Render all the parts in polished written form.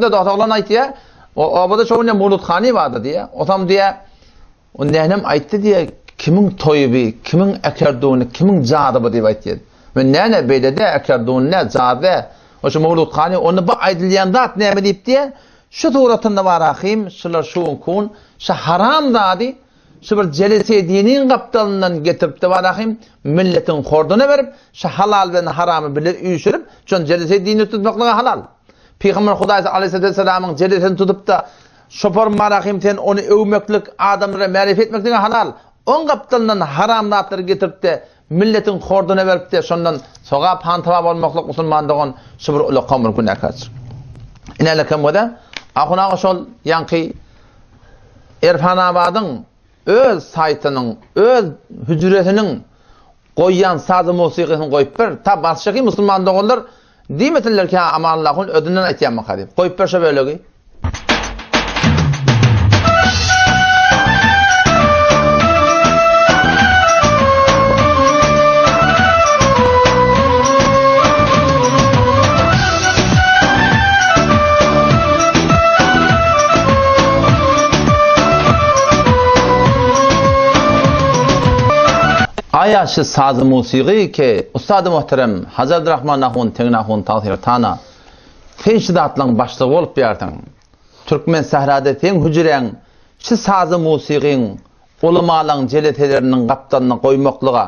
Dost oglan aýtýar, o obada şo gün Mawlud hany bardy diýýär. Osam diýýär, o nänem aýtdy diýýär, kimiň toýy bi, kimiň äkerduny, kimiň jady bu diýip aýtýar. Men näne beýle dä, äkerduny nä, jady dä. O şu Mawlud hany, onda bu aýdylýan zat näme diýip diýýär. Şu suratynda bar ahym, şular şu gün kun, şu haram zady şu bir jelese diniň gapdalyndan getirip-de bar ahym, milletiň horduna berip, şu halal bilen haramy bile üýşürip, şon jelese dinini tutmaklyga halal. Pygamber Hudaý aleýhissalatu wessalamyň jelesini tutup-da, Şopar Marahym sen ony öwmeklik, adamlara märife etmeklige halal. Oň gapdalyndan haram zatlary getirip-de, milletiň horduna berip-de, şondan sogap hantaba bolmaklyk musulman dogan şu bir ulakan bir günäkärçilik. Inälekem göze, ahun aga şol ýaňky Erfanabadyň öz saýtynyň, öz hüjresiniň Goýýan sazy musykysyny goýup ber, ta basşaky musulman doganlar diýmesinler ki ha Amanullah hun özünden aýtýanmyka diýip. Goýup ber şo bölegi. Aýa şi sazy musygy ke ussady muhterem Hajy Abdyrahman ahun Tegin ahun tagsyr tana sen şi zatlaň başlygy bolup ýarsyň. Türkmen sährada seň hüjräň şi sazy musygyň ulamalaň jeleseleriniň gapdalyna goýmaklyga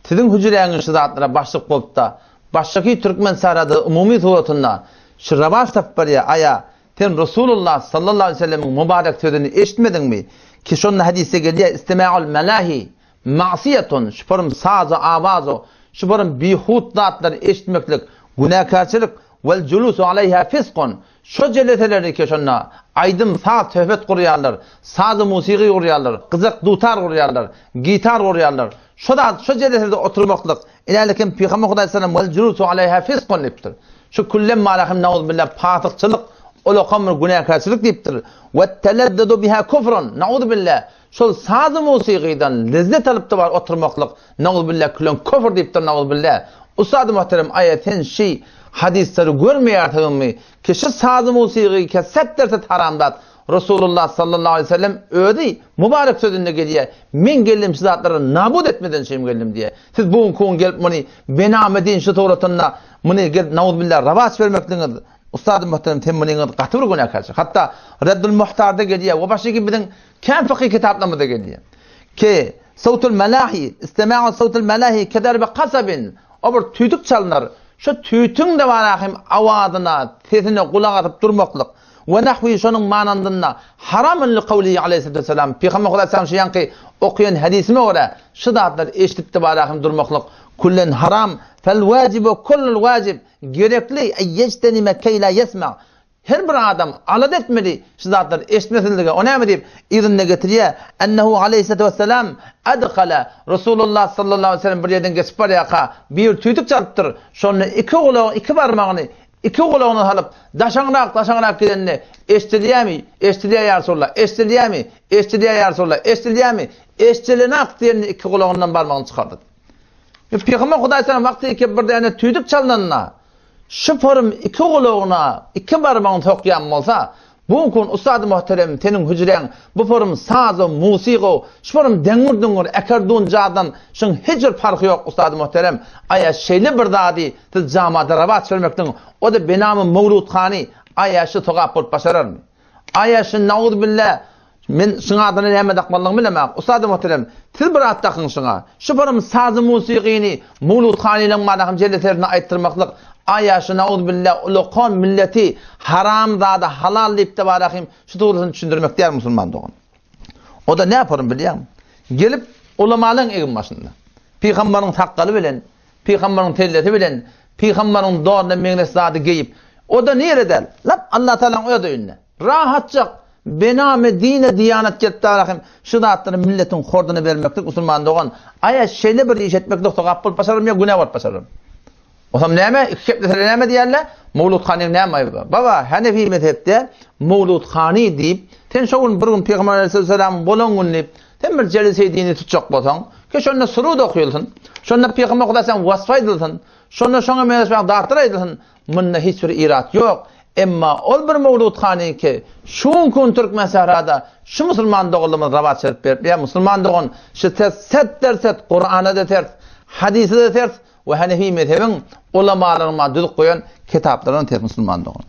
siziň hüjräňiz şi zatlara başlyk bolupda başgaky türkmen sährada umumy suratynda şi rawaç tapyp barýa aýa Sen Resulullah sallallahu aleýhi we sellemiň mübarek sözüni eşitmediňmi? Ki şonda hadysda gelýär, Istima'ul melahi ma'siýetun, şuparym sazy, awazy, şuparym bihut zatlary eşitmeklik günäkärçilik, wel julusu aleýha fiskun, şo jeleseleri ki şonda aýdym, saz, söhbet gurýarlar, sazy, musigy gurýarlar, gyjak, dutar gurýarlar, gitar gurýarlar, şo zat, şo jelesede oturmaklyk, Inälikim Pygamber Hudaý sallam wel julusu aleýha fiskun diýipdir. Şu küllem malahym nauzubilla pasykçylyk, ulakam bir günäkärçilik diýipdir. We telezzedu biha kufrun nauzubilla. Şol sazy musigydan lezzet alyp-da bar oturmaklyk nauzubilla külen küfr diýipdir nauzubilla. Ussady muhterem aýa sen şi hadyslary görmeýärsiňmi ki şu sazy musigy ke set derset haram zat Resulullah sallallahu aleýhi we sellem özi mübarek sözünde gelýär, Men geldim şu zatlary nabut etmeden üçin geldim diýýär. Siz bu günki gün gelip muny bename din şu suratynda muny gelip nauzbillah rawaç bermekligiňiz Ustadym muhterem sen munyňyz gaty bir günäkärçilik. Hatda Reddul Muhtarda gelýär we başga biziň kän fykhy kitaplarymyzda gelýär. Ki sawtul malahi, istima'u sawtul malahi kederbi kasabin o bir tüýdük çalynar. Şu tüýtüň de bar ahim awazyna, sesine gulak asyp durmaklyk. We nahwi şonuň manandynda haramyn li kawlihi aleýhissalatu wessalam, Pygamber Hudaý salam şu ýaňky okaýan hadysime görä şu zatlary eşidip-de barahym durmaklyk küllen haram, fel wajibu kullul wajib, gerekli, eý ýejtenime keý la ýesma, her bir adam alada etmeli şu zatlary eşitmesinlige, o näme diýip yzynda getirýär, ennehu aleýhissalatu wessalam adhala, Resulullah sallallahu aleýhi we sellem bir ýerden geçip barýarka bir tüýdük çalypdyr, şonda iki gulagy iki barmagyny Iki gulagyna salyp, daşaňrak-daşaňrak gidende, Eşdilýämi? Eşdilýär ýa Resulallah! Eşdilýämi? Eşdilýär ýa Resulallah! Eşdilýämi? Eşdilenak diýende iki gulagyndan barmagyny çykardy. Pygamber Hudaý salam wagty iki bir däne tüýdük çalnanda, şu forum iki gulagyna iki barmagyny sokýan bolsa, Bu gün ussady muhterem seniň hüjräň bu forum sazo musigo şu forum deňňür-düňňür äkerdun jadan şuň hiç bir parhy ýok ussady muhterem aýa şeýle bir zady siz jamada rawaç bermekligiň o-da benamy mowludhany aýa şu sogap bolup başararmy aýa şu nauzubilla Men şuň adyna näme dakmalydygyny bilemok. Ussady muhterem, siz bir at dakyň şuňa. Şu forum sazy musigyny Mowludhanynyň manahym jelle serine aýtdyrmaklyk aýa şu nauzubilla ulakan milleti haram zady halal diýip-de barahym şu dogrusyny düşündirmek däl musulman dogan. O-da nä forum bilýäňmi? Gelip ulamalaň egin başynda. Pygambaryň sakgaly bilen, pygambaryň sellesi bilen, pygambaryň donuna meňzeş zady geýip, o-da nirede? Lap Allatagalaň öz öýünde. Rahatjak, bename dine diýanat gelip darahym şu zatlary milletiň horduna bermeklik musulman dogan, aýa şeýle bir iş etmeklik sogap bolup başararmy ýa günä bolup başararmy? Osam näme, iki kepleseler näme diýerler? Mowlud hanyň näme aýby bar? Baba, Hanefi mezhepde Mowlud hany diýip, sen şo gün bir gün Pygamber aleyhisselamyň bolan güni diýip, sen bir jelise dini tutjak bolsaň, ki şonda surud okuyulsyn, şonda Pygamber Hudaý sen wasp aýdylsyn, şonda şoňa meňzeş zatlar aýdylsyn, munda hiç bir irat ýok. Emma ol bir Mowlud hanyňky şu günki gün Türkmen sährada şu musulman doganlarymyz rawaç berip berip ýa musulman dogan şu ters set derset Kurana-da ters, hadysa-da ters we Hanefi mezhebiň ulamalaryň düzüp goýan kitaplaryna ters musulman dogan.